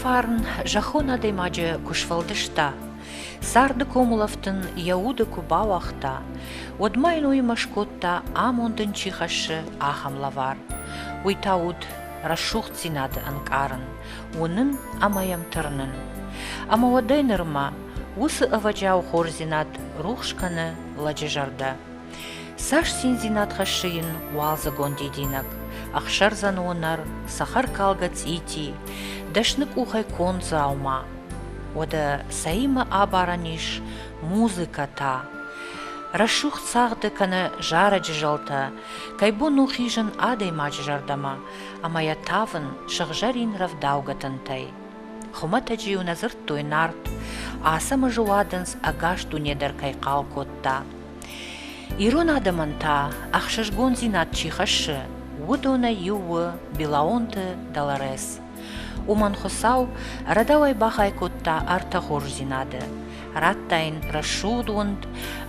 Фарн зӕххон адӕймаджы куы сфӕлдыста, царды комулӕфт ын йӕ уды куы бауагъта, уӕд ма йын уыимӕ скодта, амонд ын чи хӕссы, ахӕм лӕвар. Уый та уыд рӕсугъддзинады ӕнкъарын, уынын ӕмӕ йӕм тырнын. Ӕмӕ уӕдӕй нырмӕ уыцы ӕвӕджиау хорздзинад рухс кӕны лӕджы зӕрдӕ. Цас циндзинад хӕссы йын уалдзыгон дидинӕг, ӕхсӕрдзӕн уынӕр, цӕхӕркалгӕ цъити, дӕсны къухӕй конд дзаума. Уӕдӕ цӕимӕ абарӕн ис музыкӕ та? Рӕсугъд цагъды кӕнӕ зарӕджы зӕлтӕ кӕй бон у хизын адӕймаджы зӕрдӕмӕ ӕмӕ йӕ тавын сыгъзӕрин рӕвдаугӕ тынтӕй. Хуымӕтӕджы-иу нӕ дзырдтой Нарт, Ацӕмӕзы уадындз ӕгас дуне дӕр кӕй хъал кодта. Ирон адӕмӕн та ӕхсызгондзинад чи хӕссы, уыдонӕй иу у Билаонты Долорес. Уымӕн Хуыцау рӕдауӕй бахай кодта ӕртӕ хорздзинады. Радта йын рӕсугъд уынд,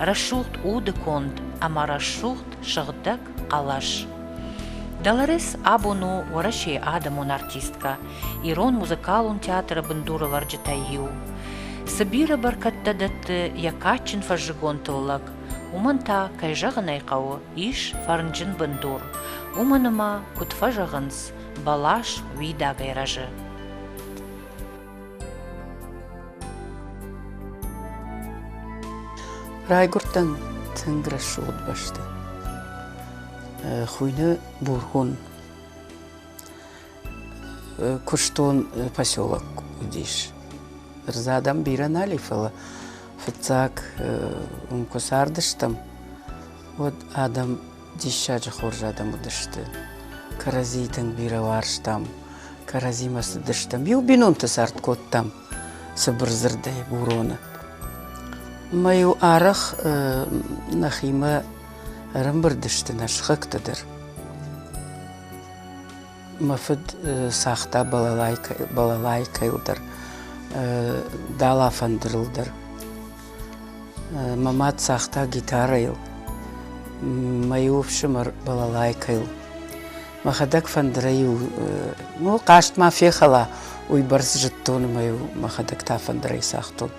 рӕсугъд уды конд ӕмӕ рӕсугъд сыгъдӕг хъӕлӕс. Долорес абон у Уӕрӕсейы адӕмон артисткӕ, ирон музыкалон театры бындурӕвӕрджытӕй иу. Цы бирӕ бӕркӕдтӕ дӕтты йӕ кадджын фӕззыгон тыллӕг, уымӕн та, кӕй зӕгъын ӕй хъӕуы, ис фӕрнджын бындур. Уымӕн ӕмӕ, куыд фӕзӕгъынц, бӕлас уидагӕй рӕзы. Райгуырдтӕн тынг рӕсугъд бӕсты. Хуыйны Бургъун. Куыстон поселок уыдис. Ныр адӕм бирӕ нал и, фӕлӕ фыццаг уым куы цардыстӕм, уӕд адӕм диссаджы хорз адӕм уыдысты. Кӕрӕдзийы тынг бирӕ уарзтам, кӕрӕдзимӕ цыдыстӕм. Иу бинонты цард кодтам цыбыр дзырдӕй Буроны. Мӕ-иу арӕх нӕхимӕ ӕрӕмбырд сты нӕ сыхӕгтӕ дӕр. Мӕ фыд цагъта балалайкӕйыл дӕр, дала фӕндырыл дӕр. Мӕ мад цагъта гитарӕйыл, мӕ иу ӕфсымӕр балалайкӕйыл. Мӕхӕдӕг фӕндырӕй-иу, ну, хъазт ма фехӕла, уыйбӕрц зыдтон ӕмӕ-иу мӕхӕдӕг та фӕндырӕй цагътон.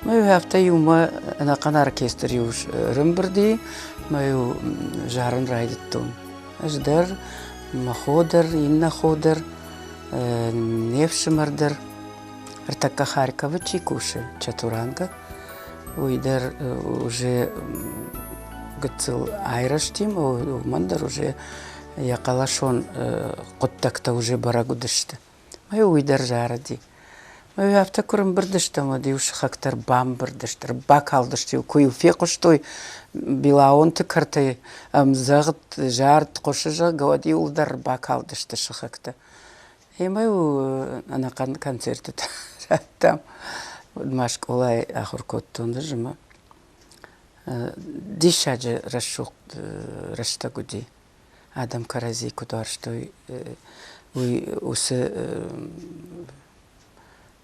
Мӕ-иу афтӕ иумӕ ӕнӕхъӕн оркестр-иу ӕрӕмбырд и, мӕ-иу зарын райдыдтон. Ӕз дӕр, мӕ хо дӕр, иннӕ хо дӕр, не фсымӕр дӕр. Ӕртӕккӕ Харьковы чи кусы, Чатуранга, уый дӕр уже гыццыл айрӕзти, уымӕн дӕр уже йӕ хъӕлӕсон хъуыддӕгтӕ уже бӕрӕг уыдысты. Мӕ уый дӕр зарыди. Мӕ афтӕ куы рымбырд стӕм, уӕд-иу сыхӕгтӕ ӕрбамбырд сты, ӕрбакалдысты-иу, куы-иу фехъуыстой Билаонты кӕртӕй ӕмдзӕгъд, зард хъуысы, зӕгъгӕ, уӕд иуылдӕр ӕрбакалдысты сыхӕгтӕ. Ӕмӕ-иу ӕнӕхъӕн концертытӕ радтам. Уӕд ма скъолайы ахуыр кодтон ӕз ӕмӕ диссаджы рӕсугъд рӕстӕг уыди. Адӕм кӕрӕдзи куыд уарзтой, уый уыцы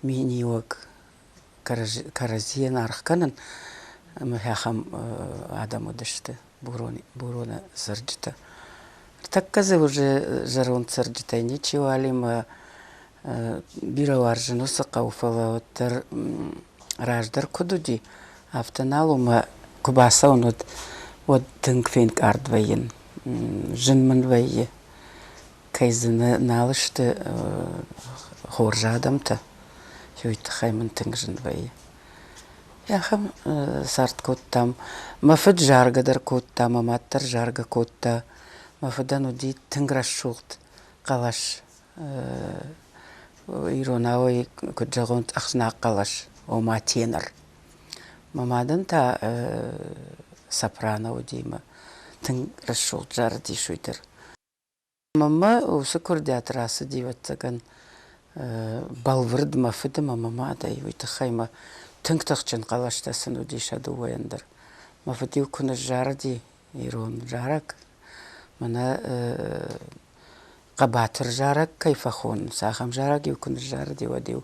миниуӕг кӕрӕдзийӕн аргъ кӕнын ӕмӕ ахӕм адӕм уыдысты Буроны цӕрджытӕ. Ныртӕккӕ дзы уже зӕронд цӕрджытӕй ничиуал и ӕмӕ бирӕ уарзын уыцы хъӕу, фӕлӕ уӕддӕр раздӕр куыд уыди, афтӕ нал у ӕмӕ куы бацӕуын, уӕд, уӕд тынг фенкъард вӕййын, зын мын вӕййы, кӕй дзы нал сты хорз адӕмтӕ, уый тыххӕй мын тынг зын вӕййы. Ахӕм цард кодтам. Мӕ фыд заргӕ дӕр кодта, мӕ мад дӕр заргӕ кодта. Мӕ фыдӕн уыди тынг рӕсугъд хъӕлӕс. Иронау ӕй куыд зӕгъон, цъӕхснаг хъӕлӕс, ома тенор. Мӕ мадӕн та сопрано уыди ӕмӕ тынг рӕсугъд зарыдис уый дӕр. Мӕнмӕ уыцы куырдиат рацыди, ӕвӕццӕгӕн, бӕлвырд мӕ фыд ӕмӕ мӕ мадӕй. Уый тыххӕй мӕ тынг тыхджын хъӕлӕстӕ сын уыди сӕ дыууӕйӕн дӕр. Мӕ фыд-иу куы ныззарыди ирон зарӕг, мӕнӕ хъӕбатыр зарӕг кӕй фӕхонынц, ахӕм зарӕг-иу куы ныззарыди, уӕд-иу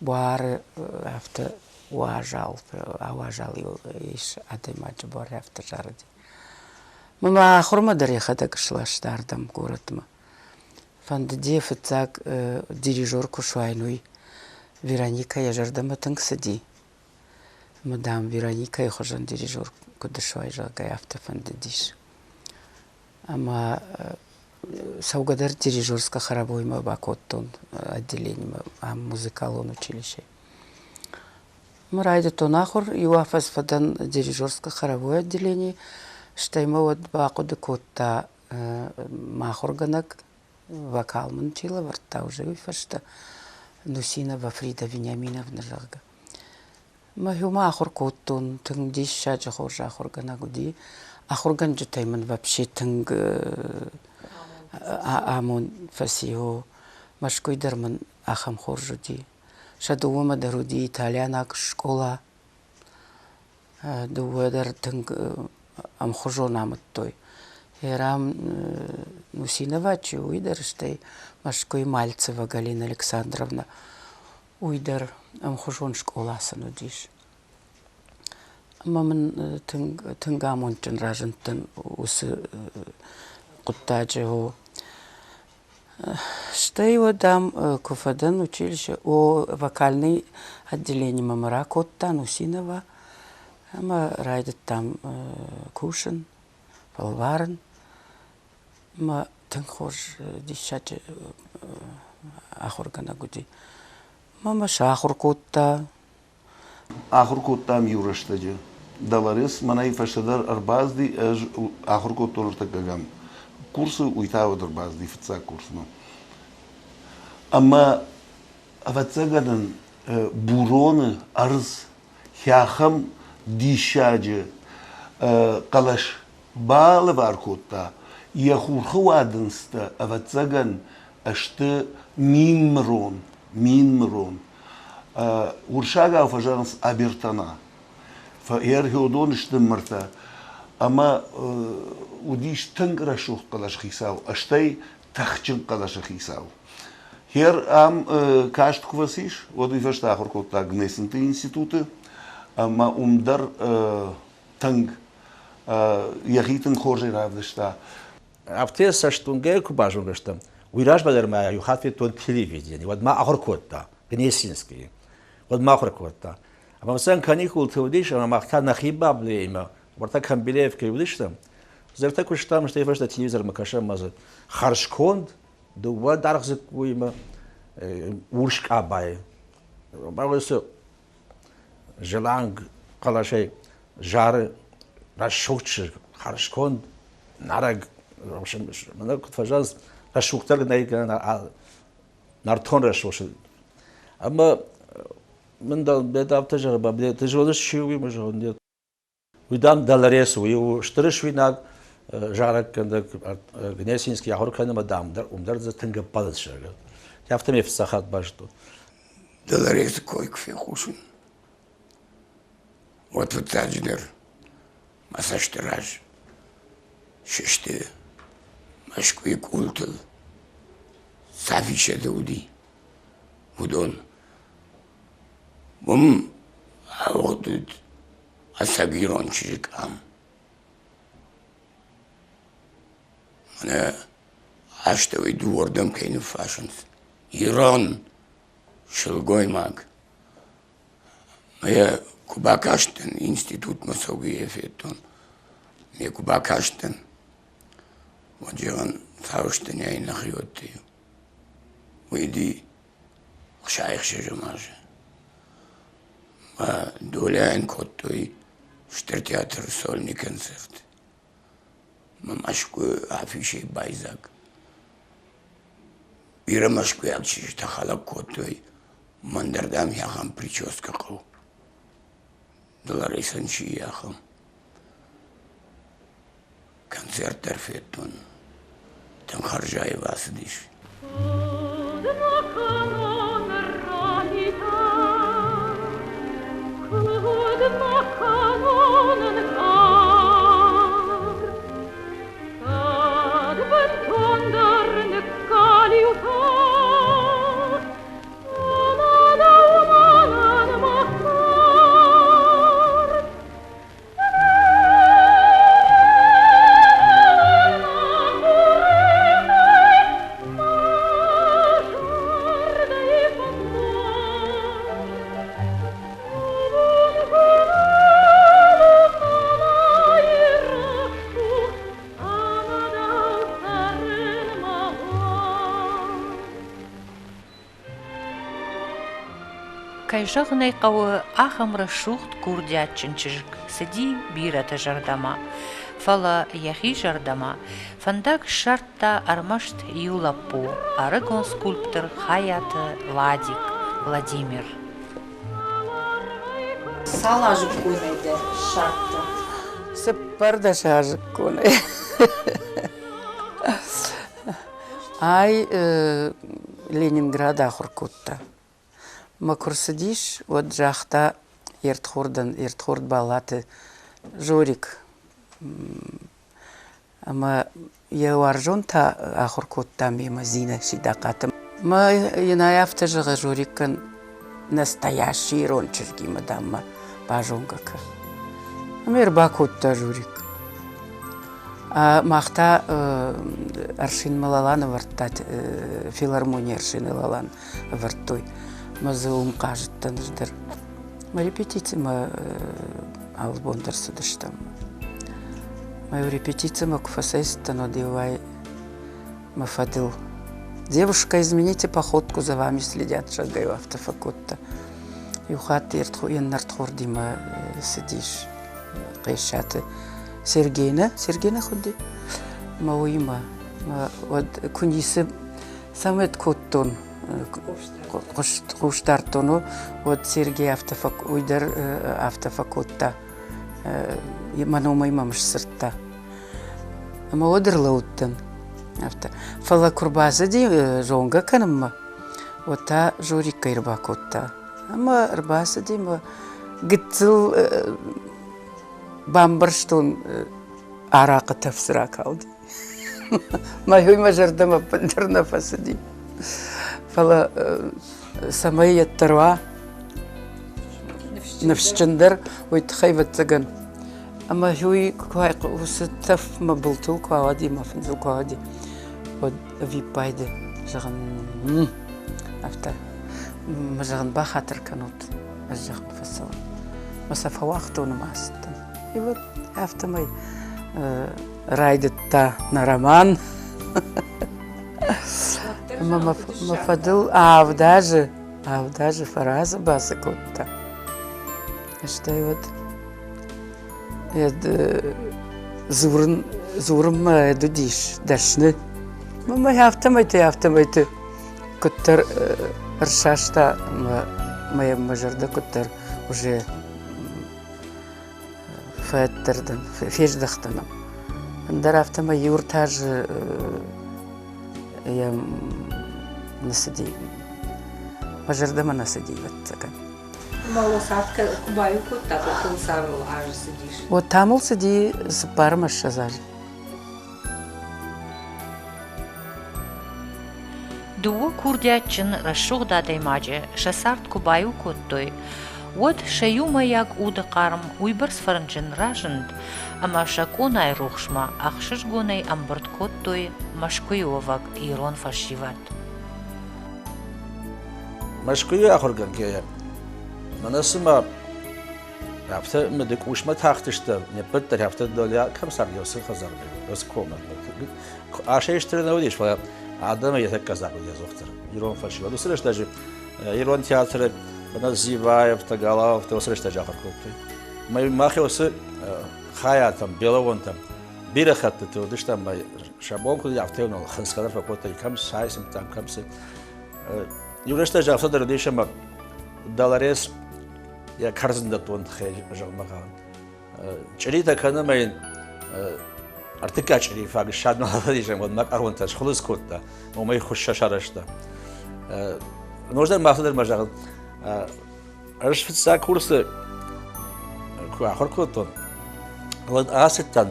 буары афтӕ уазал, ауазал-иу ис адӕймаджы буары афтӕ зарыди. Мӕ ахуырмӕ дӕр йӕхӕдӕг сласта ардӕм горӕтмӕ. Фӕндыди фыццаг дирижер куы суаин, уый. Вероникӕ йӕ зӕрдӕмӕ тынг цыди. Ӕмӕ, дам, Вероникӕйы хуызӕн дирижер куыд суай, зӕгъгӕ, афтӕ фӕндыдис. Ӕмӕ цӕугӕ дӕр дирижерско-хоровоймӕ бакодтон отделениемӕ, ам музыкалон училище. Ӕмӕ райдыдтон ахуыр, иу афӕдз фӕдӕн дирижерско-хоровой отделенийы, стӕй мӕ уӕд бахъуыды кодта мӕ ахуыргӕнӕг, вокал мын чи лӕвӕрдта уже уый фӕстӕ, Нусинова Фрида Вениаминовна, зӕгъгӕ. Мӕхиумӕ ахуыр кодтон, тынг диссаджы хорз ахуыргӕнӕг уыди. Ахуыргӕнджытӕй мын вообще тынг амонд фӕци. О, Мӕскуыйы дӕр мын ахӕм хорз уыди. Сӕ дыууӕмӕ дӕр уыди итальянаг скъола. Дыууӕ дӕр тынг ӕмхуызон амыдтой. Ерам Нусинова чи у, уый дӕр, стӕй Мӕскуыйы Мальцева Галина Александровна, уый дӕр ӕмхуызон скъола сын уыдис. Ӕмӕ мын тынг, тынг амондджын разындтӕн уыцы хъуыддаджы. Стӕй уӕд ам куы фӕдӕн училище, о, вокальный отделениемӕ мӕ ракодта Нусинова ӕмӕ райдыдтам кусын, фӕлварын. Мӕ тынг хорз диссаджы ахуыргӕнӕг уыди. Мӕ мӕ сахуыр кодта. Ахуыр кодтам иу рӕстӕджы. Долорес мӕнӕй фӕстӕдӕр ӕрбацыди, ӕз ахуыр кодтон ӕртыккӕгӕм курсы, уый та уӕд ӕрбацыди фыццаг курсмӕ. Ӕмӕ, ӕвӕццӕгӕн ын, Буроны ӕрдз ахӕм диссаджы хъӕлӕс балӕвар кодта, йӕ хурхы уадындзтӕ, ӕвӕццӕгӕн, сты минмырон, минмырон. Уырыссагау фӕзӕгъынц обертона. Ӕрхиодон сты мыртӕ. Ӕмӕ уыдис тынг рӕсугъд хъӕлӕсы хицау, стӕй тыхджын хъӕлӕсы хицау. Хер ам каст куы фӕцис, уӕд уый фӕстӕ ахуыр кодта Гнесинты институты ӕмӕ уым дӕр тынг йӕхи тынг хорзӕй равдыста. Афтӕ цӕстуынгӕй куы базонгӕ стӕм, уый размӕ дӕр ма иу хатт федтон телевиденийы, уӕд ма ахуыр кодта Гнесинскийы, уӕд ма ахуыр кодта. Ӕмӕ сӕм каникулты уыдис, ӕмӕ мах та нӕхи баблеимӕ, уӕртӕ Камбилеевкӕйы уыдыстӕм, зӕртӕ куыстам, стӕй фӕстӕ телевизормӕ кӕсӕм ӕмӕ дзы хӕрзконд дыууӕ даргъ дзыккуимӕ урс къабайы. Уыцы зыланг хъӕлӕсӕй зары рӕсугъд чызг, хӕрзконд, нарӕг, мӕнӕ куыд фӕзӕгъынц, рӕсугъддӕр нӕй нӕртон рӕсугъд. Ӕмӕ мын афтӕ зӕгъы, ты зоныс, чи у, уый мын зӕгъын, нет. Уый, дам, Долорес у, иу стыр суинаг зарӕггӕнӕг Гнесинский ахуыр кӕны ӕмӕ, дам, уым дӕр дзы тынг ӕппӕлынц, зӕгъгӕ. Афтӕ ме фыццаг хатт базыдтон. Долоресы кой куы фехъусын, уӕд фыццаджыдӕр мӕ цӕсты раз сысты Мӕскуыйы къултыл цы афишӕтӕ уыди, уыдон. Уым ауыгъд уыд ӕцӕг ирон чызджы къам. Мӕнӕ астӕуӕй дыууӕрдӕм кӕй ныффасынц. Ирон сылгоймаг. Мӕ йӕ куы бакастӕн, институтмӕ цӕугӕ йӕ федтон. Ме куы бакастӕн, уӕд зӕгъын, цауыстынӕй нӕхиуӕттӕй. Уый ди 66-ӕм азы. Мӕ долӕйӕн кодтой Стыр театры сольный концерт. Мӕ Мӕскуы афишӕй байдзаг. Бирӕ мӕскуыйаг чызджытӕ хӕлӕг кодтой, мӕн дӕр, дам, ахӕм прическӕ хъӕуы. Долоресӕн чи и, ахӕм. Концерт дӕр федтон. Тынг хӕрзаив ацыдис. Кӕй зӕгъын ӕй хъӕуы, ахӕм рӕсугъд курдиатджын чызг цыди бирӕты зӕрдӕмӕ, фӕлӕ йӕхи зӕрдӕмӕ фӕндаг ссардта ӕрмӕст иу лӕппу, ӕрыгон скульптор Хайаты Владик, Владимир. Цал азыкконӕй дӕ ссардта? Цыппӕрдӕсазыкконӕй. Ай Ленинград ахуыр кодта. Мӕ куы рцыдис, уӕд загъта йе рдхордӕн, йе рдхорд Балаты Жорик. Ӕмӕ йӕ уарзон та ахуыр кодта мемӕ Зинӕ Сидахъаты. Мӕ йын ӕй афтӕ зӕгъы Жориккӕн, настоящий ирон чызгимӕ, дам, мӕ базонгӕ кӕн. Ӕмӕ ӕрбакодта Жорик. Мах та Аршин Малалан ӕвӕрдта, филармонийы Аршин Лалан ӕвӕрдтой. Мӕ дзы уым хъазыдтӕн ӕз дӕр. Мӕ репетицимӕ алы бон дӕр цыдыстӕм. Мӕ репетицимӕ куы фӕцӕйцыдтӕн, уӕд-иу ӕй мӕ фӕдыл «Девушка, измените походку, за вами следят», зӕгъгӕ-иу афтӕ фӕкодта. Иу хатт йе ннӕртхордимӕ цыдис Хъесаты Сергей нӕ, Сергей нӕ хуынди? Мӕ уыимӕ уӕд куы ницы цӕмӕт кодтон, хъус дардтон, уӕд Сергей афтӕ уый дӕр афтӕ фӕкодта, мӕ номӕй мӕм сдзырдта. Ӕмӕ уӕд ӕрлӕудтӕн афтӕ. Фӕлӕ куы рбацыди зонгӕ кӕнынмӕ, уӕд та Жориккӕй ӕрбакодта. Ӕмӕ ӕрбацыди мӕ гыццыл бамбӕрстон арахъы тӕф дзы ракалди. Мӕ уый мӕ зӕрдӕмӕ ӕппындӕр нӕ фӕцыди. Фӕлӕ цӕмӕй йеддӕр уа, ныфсджындӕр, уый тыххӕй, ӕвӕццӕгӕн. Ӕмӕ уый уыцы тӕф мӕ былтыл куы ауади, мӕ фындзыл куы ауади, уӕд ӕвиппайды зӕгъын, афтӕ, мӕ зӕгъын, бахатыр кӕнут, ӕз зӕгъын фӕцӕуын. Мӕ сӕ фӕуагътон ӕмӕ ацыдтӕн. И вот афтӕмӕй райдыдта нӕ роман. Ӕмӕ мӕ фӕдыл 7 азы фӕразы бацы кодта. Стӕй уӕд дзурын, дзурынмӕ уыдис дӕсны. Мӕ афтӕмӕйты, афтӕмӕйты куыддӕр ӕрсаста мӕ мӕ зӕрдӕ куыддӕр уже фӕддӕр фездӕхтӕн. Ӕндӕр афтӕмӕй иу ӕртӕ азы йӕм нӕ цыди. Мӕ зӕрдӕмӕ нӕ цыди, ӕвӕццӕгӕн. Ӕмӕ уӕ цард куы баиу кодтат, уӕд уыл цавӕр азы цыдис? Уӕд та мыл цыди 24 азы. Дыууӕ курдиатджын рӕсугъд адӕймаджы сӕ цард куы баиу кодтой, уӕд сӕ иумӕйаг уды хъарм уыйбӕрц фӕрнджын разынд, ӕмӕ сӕ къонайы рухсмӕ ӕхсызгонӕй ӕмбырд кодтой Мӕскуыйы уӕвӕг ирон фӕсивӕд. Мӕскуыйы ахуыргӕнгӕйӕ мӕнӕ цыма афтӕ мыды къусмӕ тахтысты, не ппӕт дӕр афтӕ дӕлӕ кӕм царди, уыцы хӕдзармӕ, уыцы коммӕ. Асӕй стыр нӕ уыдис, фӕлӕ адӕмы йӕ тӕккӕ дзаг уыди ӕдзухдӕр ирон фӕсивӕд. Уыцы рӕстӕджы ирон театры мӕнӕ Зиваевтӕ, Галаовтӕ уыцы рӕстӕджы ахуыр кодтой. Мах уыцы хайатӕм, Беловонтӕм бирӕ хӕттыты уыдыстӕм, сӕ бон куыд афтӕ нал хынцгӕ дӕр фӕкодтой, кӕм цай цымдтам, кӕм цы. Иу рӕстӕджы афтӕ дӕр уыдис, ӕмӕ Долорес йӕ кӕрдзындӕттон тыххӕй зӕгъынмӕ хъавын. Чъиритӕ кӕны ӕмӕ йын ӕртыккаг чъирийы фаг ссад нал ис, уӕд макъаронтӕ схуылыдз кодта, уымӕй хуыссӕ сарӕзта. Ноджыдӕр ма афтӕ дӕр ма зӕгъын, ӕз фыццаг курсы куы ахуыр кодтон, уӕд ацыдтӕн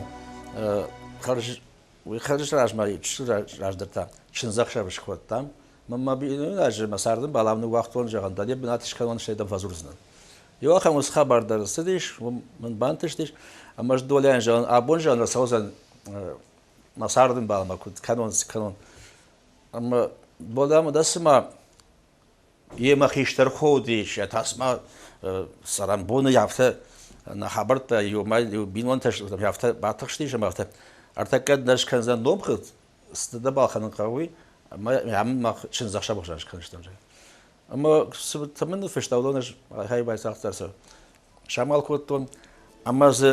хӕрз Уый хӕрз размӕ, чысыл раздӕр та чындзӕхсӕв скодтам. Мӕ мӕ бинойнаджы мӕ царды балам ныууагътон, зӕгъын, дӕ бынат скӕнон, стӕй дӕм фӕдзурдзынӕн. Иу ахӕм уыцы хабар дӕр цыдис, уым мын бантыстис, ӕмӕ ӕз Долӕйӕн зӕгъын, абон зӕгъын ӕрцӕудзӕн мӕ царды мбалмӕ, куыд кӕнон, цы кӕнон. Ӕмӕ Боламӕ дӕ цыма Йемӕ хистӕр хо уыдис, йӕ та цыма цӕрӕнбоны афтӕ нӕ хабӕрттӕ иумӕ бинонтӕ афтӕ батыхстис ӕмӕ афтӕ ӕртӕккӕ нӕ скӕндзӕн номхыгъд, цы дӕ балхӕнын хъӕуы, уый, ӕмӕ ам мах чындзӕхсӕв хуызӕн скӕндзыстӕм. Ӕмӕ цы мын ныффыста, уыдон ӕз хай байцагъддӕр сӕ самал кодтон. Ӕмӕ дзы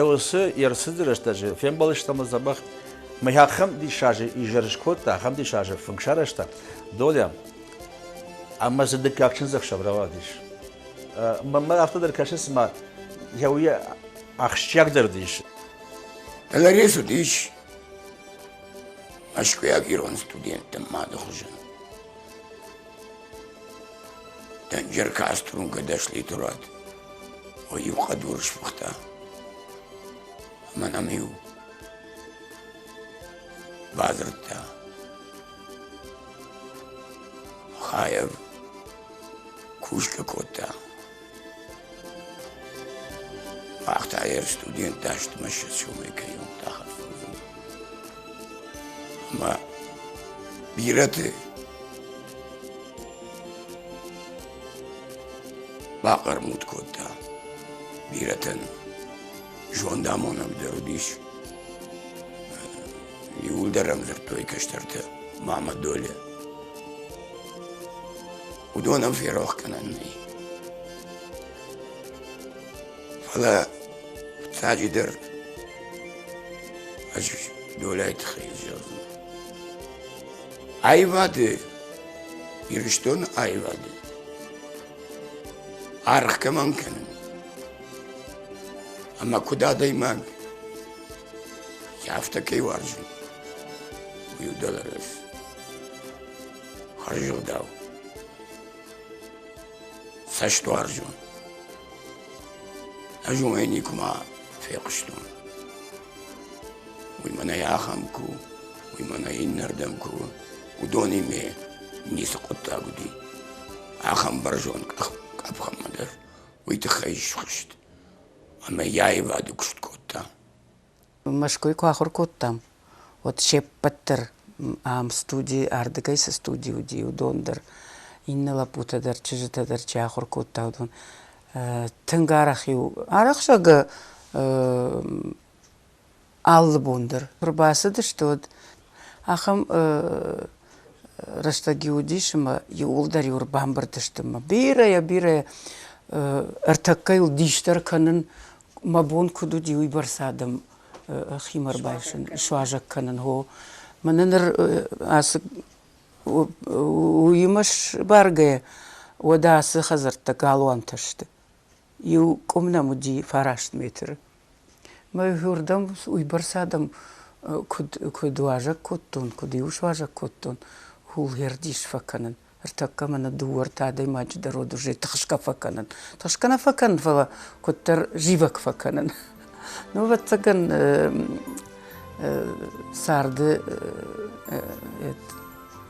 уыцы ӕрцыды рӕстӕджы фембӕлдыстӕм дзӕбӕх. Мӕ ахӕм диссаджы изӕр скодта, ахӕм диссаджы фынг сарӕзта Доля. Ӕмӕ дзы дыккаг чындзӕхсӕв рауадис. Мӕнмӕ афтӕ дӕр кӕсы, цыма йӕ уый ахсджиагдӕр уыдис. Долорес уыдис мӕскуыйаг ирон студенттӕн мады хуызӕн. Дӕнджер каструнка дошли турат. Ой, иу хъӕдур сфыхта. Ӕмӕ нӕм-иу бадзырдта. Хаев кусгӕ кодта. Мах та йӕ студенттӕ стмӕ сомӕй кӕй тахӕффӕндзӕн. Ӕмӕ бирӕты бахъӕрмуд кодта. Бирӕтӕн зондамонӕг дӕр уыдис. Иууылдӕр ӕм дзырдтой кӕстӕртӕ мама Доля. Уыдонӕн ферох кӕнӕн нӕй. Фӕлӕ фыццаджыдӕр ӕз Доляйы тыххӕй зӕгъдзынӕн. Аивады, Ирыстоны аивады аргъ кӕмӕн кӕнын ӕмӕ куыд адӕймаг афтӕ кӕй уарзын, уый у Долорес. Хӕрзӕгъдау, цӕстуарзон. Ӕз уымӕй никуыма фехъуыстон. Уый мӕнӕй ахӕм куы у, уый мӕнӕй иннӕрдӕм куы у, уыдонимӕ ницы хъуыддаг уыди. Ахӕм бӕрзонд къӕпхӕнмӕ дӕр уый тыххӕй схызт ӕмӕ йӕ аивады куыст кодта. Мӕскуыйы куы ахуыр кодтам, уӕд се ппӕт дӕр ам студи, ардыгӕй цы студи уыди, уыдон дӕр, иннӕ лӕппутӕ дӕр, чызджытӕ дӕр чи ахуыр кодта, уыдон тынг арӕх-иу, арӕхсӕг алы бон дӕр ӕрбацыдысты, уӕд ахӕм рӕстӕг-иу уыдис ӕмӕ иууылдӕр-иу ӕрбамбырд сты ӕмӕ бирӕйӕ-бирӕ ӕртӕккӕ йыл дис дӕр кӕнын мӕ бон куыд уыди, уыйбӕрц адӕм химӕ ӕрбайсын, суазӕг кӕнын. Хо, мӕнӕ ныр ацы уыимӕ сбаргӕйӕ, уӕдӕ ацы хӕдзӕрттӕ галуантӕ сты. Иу къуым нӕм уыди 9 метры. Мӕ уырдӕм уыйбӕрц адӕм куыд, куыд уазӕг кодтон, куыд-иу суазӕг кодтон, ууыл дис фӕкӕнын. Ӕртӕккӕ мӕнӕ дыууӕ-ӕртӕ адӕймаджы дӕр уӕд уже тыхсгӕ фӕкӕнын. Тыхсгӕ нӕ фӕкӕнын, фӕлӕ куыддӕр зивӕг фӕкӕнын. Ну, ӕвӕццӕгӕн, царды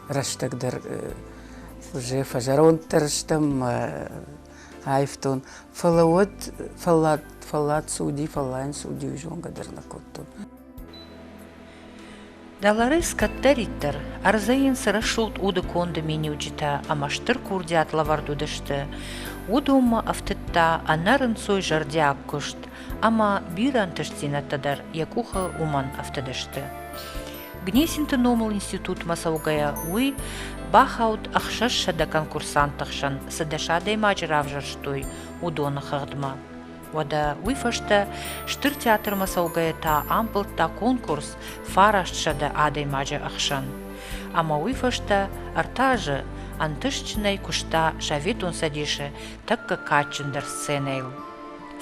рӕстӕг дӕр уже фӕзӕронддӕр стӕм, аивтон. Фӕлӕ уӕд фӕллад, фӕллад цы уыди, фӕллайын цы уыди, уый зонгӕ дӕр нӕ кодтон. Долорес кӕддӕриддӕр ӕрдзӕй йын цы рӕсугъд удыконды миниуджытӕ ӕмӕ стыр курдиат лӕвӕрд уыдысты, уыдонмӕ ӕфтыдта ӕнӕрынцой зӕрдиаг куыст ӕмӕ бирӕ ӕнтыстдзинӕдтӕ дӕр йӕ къухы уымӕн ӕфтыдысты. Гнесинты номыл институтмӕ цӕугӕйӕ уый бахауд 600 конкурсантты хсӕн цы 10 адӕймаджы равзӕрстой, уыдоны хыгъдмӕ. Уӕдӕ уый фӕстӕ Стыр театрмӕ цӕугӕйӕ та амбылдта конкурс 900 адӕймаджы ӕхсӕн. Ӕмӕ уый фӕстӕ ӕртӕ азы ӕнтыстджынӕй куыста Советон Цӕдисы тӕккӕ кадджындӕр сценӕйыл.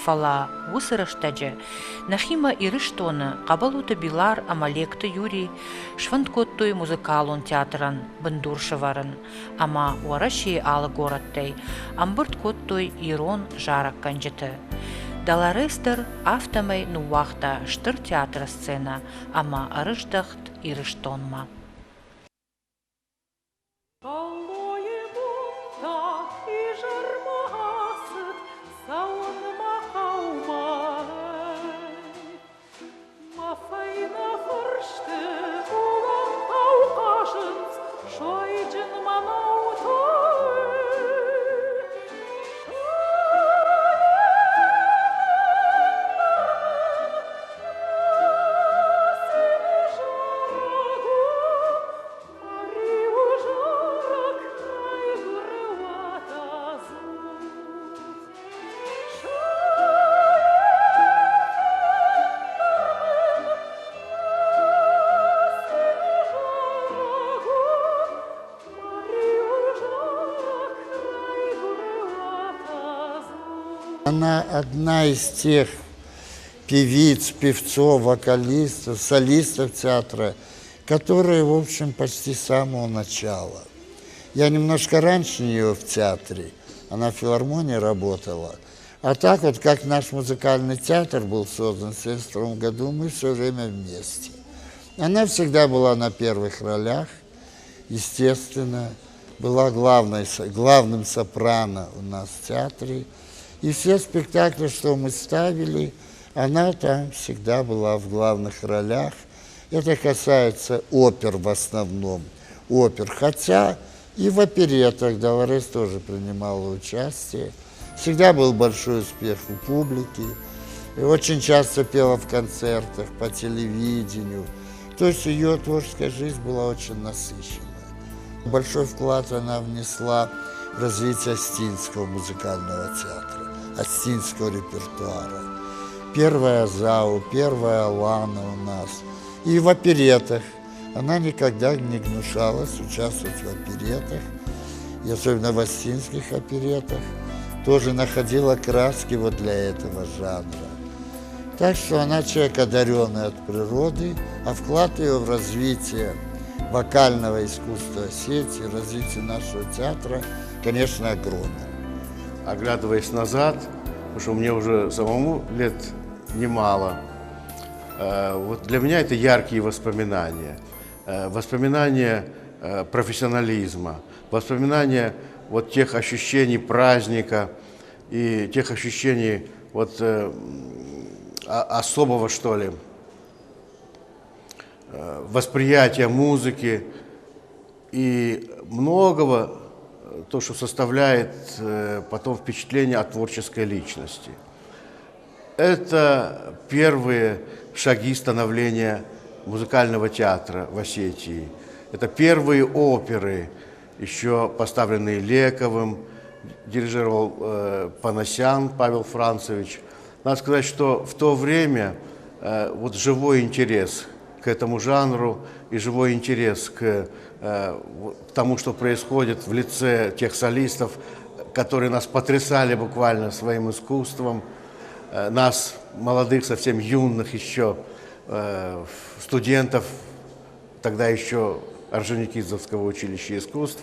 Фӕлӕ уыцы рӕстӕджы нӕхимӕ Ирыстоны Хъӕбӕлоты Билар ӕмӕ Лекъты Юрий сфӕнд кодтой музыкалон театрӕн бындур сӕвӕрын ӕмӕ Уӕрӕсейы алы горӕттӕй ӕмбырд кодтой ирон зарӕггӕнджыты. Долорес дӕр афтӕмӕй ныууагъта Стыр театры сценӕ ӕмӕ ӕрыздӕхт Ирыстонмӕ. Фӕллойы бонтӕ изӕрмӕ ацыд, цӕуынмӕ хъӕумӕ. Мӕ фӕйнӕ фӕрсты улӕнтау хъазынц сойджын мӕнӕутӕ. Она одна из тех певиц, певцов, вокалистов, солистов театра, которые, в общем, почти с самого начала. Я немножко раньше нее в театре, она в филармонии работала. А так вот, как наш музыкальный театр был создан в 1972 году, мы все время вместе. Она всегда была на первых ролях, естественно, была главной, главным сопрано у нас в театре. И все спектакли, что мы ставили, она там всегда была в главных ролях. Это касается опер в основном, опер. Хотя и в оперетах Долорес тоже принимала участие. Всегда был большой успех у публики. И очень часто пела в концертах, по телевидению. То есть ее творческая жизнь была очень насыщенная. Большой вклад она внесла в развитие Остинского музыкального театра, Остинского репертуара. Первая Зау, первая Алана у нас. И в оперетах. Она никогда не гнушалась участвовать в оперетах, и особенно в остинских оперетах. Тоже находила краски вот для этого жанра. Так что она человек одаренный от природы, а вклад ее в развитие вокального искусства сети, развитие нашего театра, конечно, огромен. Оглядываясь назад, потому что мне уже самому лет немало, вот для меня это яркие воспоминания. Воспоминания профессионализма, воспоминания вот тех ощущений праздника и тех ощущений вот особого, что ли, восприятия музыки и многого, то, что составляет потом впечатление от творческой личности. Это первые шаги становления музыкального театра в Осетии. Это первые оперы, еще поставленные Лековым, дирижировал Панасян Павел Францевич. Надо сказать, что в то время вот живой интерес к этому жанру и живой интерес к тому, что происходит в лице тех солистов, которые нас потрясали буквально своим искусством, нас, молодых, совсем юных еще, студентов, тогда еще Орджоникидзевского училища искусств.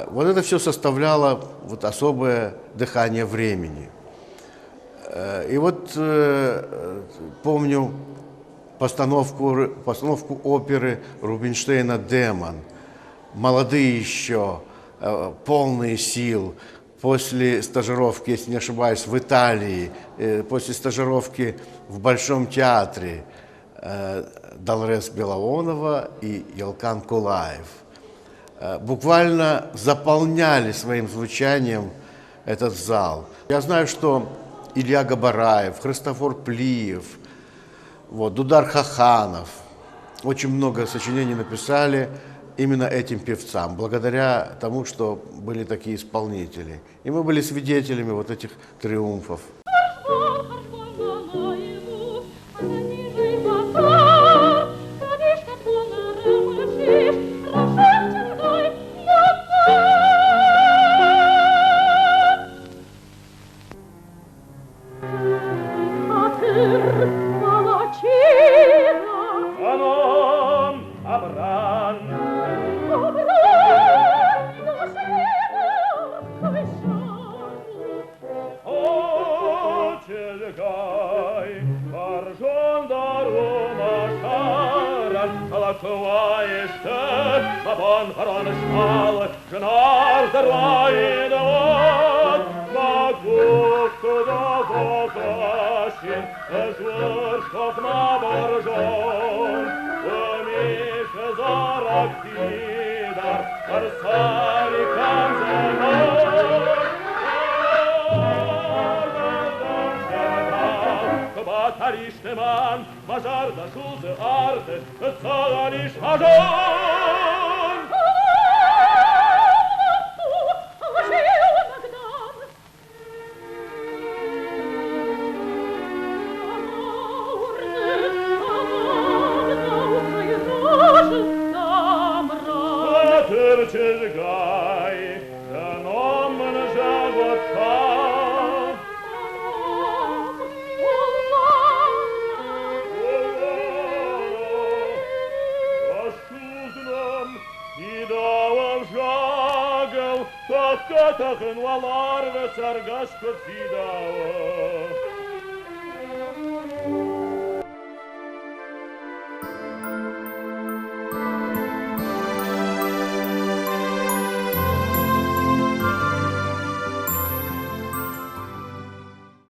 Вот это все составляло вот особое дыхание времени. И вот помню постановку оперы Рубинштейна «Демон». Молодые еще, полные сил, после стажировки, если не ошибаюсь, в Италии, после стажировки в Большом театре Долорес Белоонова и Елкан Кулаев буквально заполняли своим звучанием этот зал. Я знаю, что Илья Габараев, Христофор Плиев, вот, Дудар Хаханов очень много сочинений написали именно этим певцам, благодаря тому, что были такие исполнители. И мы были свидетелями вот этих триумфов. Фидауы взагыл тӕхгӕ-тӕхын уӕларвы цӕргӕс куыд фидауы.